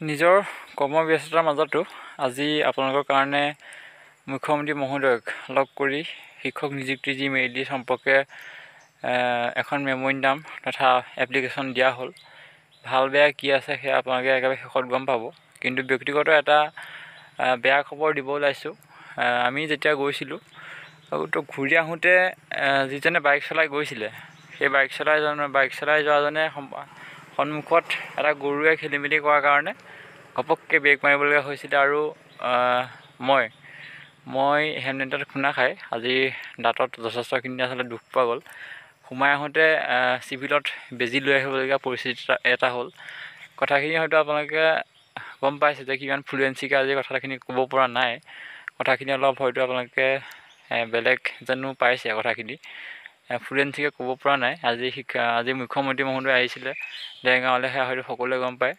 নিজৰ কৰ্মব্যস্ততাৰ মাজতো আজি আপোনালোকৰ কাৰণে মুখ্যমন্ত্ৰী মহোদয়ক লগ কৰি শিক্ষক নিযুক্তি যি মেৰিট লিষ্ট সম্পৰ্কে এখন মেম'ৰেণ্ডাম তথা এপ্লিকেশ্যন দিয়া হ'ল। ভাল বেয়া কি আছে সেয়া আপোনালোকে একেবাৰে শেষত গম পাব। কিন্তু ব্যক্তিগত এটা বেয়া খবৰ দিব ওলাইছোঁ। আমি যেতিয়া গৈছিলোঁ তো ঘূৰি আহোঁতে যিজনে বাইক চলাই গৈছিলে, সেই বাইক চলাই যোৱাজনে সন্মুখত এটা গৰুৱে খেলি মেলি কৰাৰ কাৰণে ঘপককৈ ব্ৰেক মাৰিবলগীয়া হৈছিলে আৰু মই হেলমেটত খুন্দা খাই আজি দাঁতত যথেষ্টখিনি আচলতে দুখ পোৱা গ'ল। সোমাই আহোঁতে চিভিলত বেজী লৈ আহিবলগীয়া পৰিস্থিতি এটা হ'ল। কথাখিনি হয়তো আপোনালোকে গম পাইছে যে কিমান ফ্লুৱেঞ্চিকৈ আজি কথাখিনি ক'ব পৰা নাই। কথাখিনি অলপ হয়তো আপোনালোকে বেলেগ যেনো পাইছে, কথাখিনি ফ্লুৱেঞ্চিকৈ ক'ব পৰা নাই। আজি মুখ্যমন্ত্ৰী মহোদয় আহিছিলে দেৰগাঁৱলৈ, সেয়া হয়তো সকলোৱে গম পায়।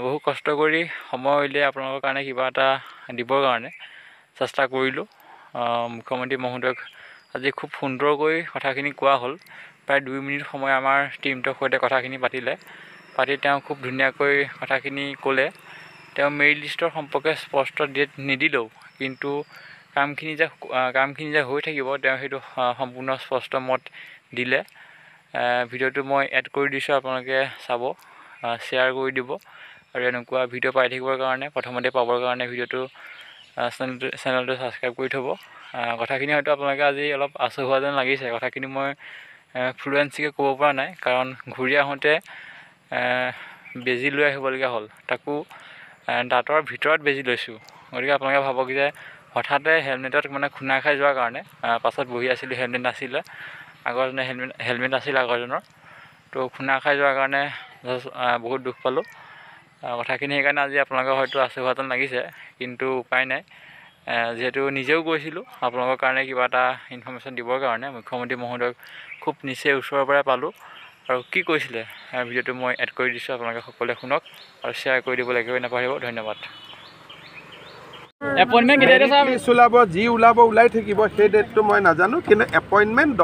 বহু কষ্ট কৰি সময় উলিয়াই আপোনালোকৰ কাৰণে কিবা এটা দিবৰ কাৰণে চেষ্টা কৰিলোঁ। মুখ্যমন্ত্ৰী মহোদয়ক আজি খুব সুন্দৰকৈ কথাখিনি কোৱা হ'ল। প্ৰায় 2 মিনিট সময় আমাৰ টীমটোৰ সৈতে কথাখিনি পাতিলে। পাতি তেওঁ খুব ধুনীয়াকৈ কথাখিনি ক'লে। তেওঁ মেৰিট লিষ্টৰ সম্পৰ্কে স্পষ্ট ডেট নিদিলেও কিন্তু কামখিনি যে হৈ থাকিব তেওঁ সেইটো সম্পূৰ্ণ স্পষ্ট মত দিলে। ভিডিঅ'টো মই এড কৰি দিছোঁ, আপোনালোকে চাব, শ্বেয়াৰ কৰি দিব। আৰু এনেকুৱা ভিডিঅ' পাই থাকিবৰ কাৰণে, প্ৰথমতে পাবৰ কাৰণে ভিডিঅ'টো চেনেলটো ছাবস্ক্ৰাইব কৰি থ'ব। কথাখিনি হয়তো আপোনালোকে আজি অলপ আচহুৱা যেন লাগিছে। কথাখিনি মই ফ্লুৱেঞ্চিকৈ ক'ব পৰা নাই, কাৰণ ঘূৰি আহোঁতে বেজী লৈ আহিবলগীয়া হ'ল, তাকো দাঁতৰ ভিতৰত বেজী লৈছোঁ। গতিকে আপোনালোকে ভাবক যে হঠাতে হেলমেটত মানে খুন্দা খাই যোৱাৰ কাৰণে পাছত বহি আছিলোঁ, হেলমেট নাছিলে, আগৰজনে হেলমেট নাছিল আগৰজনৰ, তো খুন্দা খাই যোৱাৰ কাৰণে বহুত দুখ পালোঁ। কথাখিনি সেইকাৰণে আজি আপোনালোকৰ হয়তো আচহুৱা যেন লাগিছে, কিন্তু উপায় নাই। যিহেতু নিজেও গৈছিলোঁ আপোনালোকৰ কাৰণে কিবা এটা ইনফৰ্মেশ্যন দিবৰ কাৰণে। মুখ্যমন্ত্ৰী মহোদয়ক খুব নিচেই ওচৰৰ পৰাই পালোঁ আৰু কি কৈছিলে ভিডিঅ'টো মই এড কৰি দিছোঁ, আপোনালোকে সকলোৱে শুনক আৰু শ্বেয়াৰ কৰি দিবলৈ একেবাৰে নাপাহৰিব। ধন্যবাদ। এপইণ্টমেণ্ট কেতিয়া ওলাব, যি ওলাব ওলাই থাকিব, সেই ডেটটো মই নাজানো, কিন্তু এপইণ্টমেণ্ট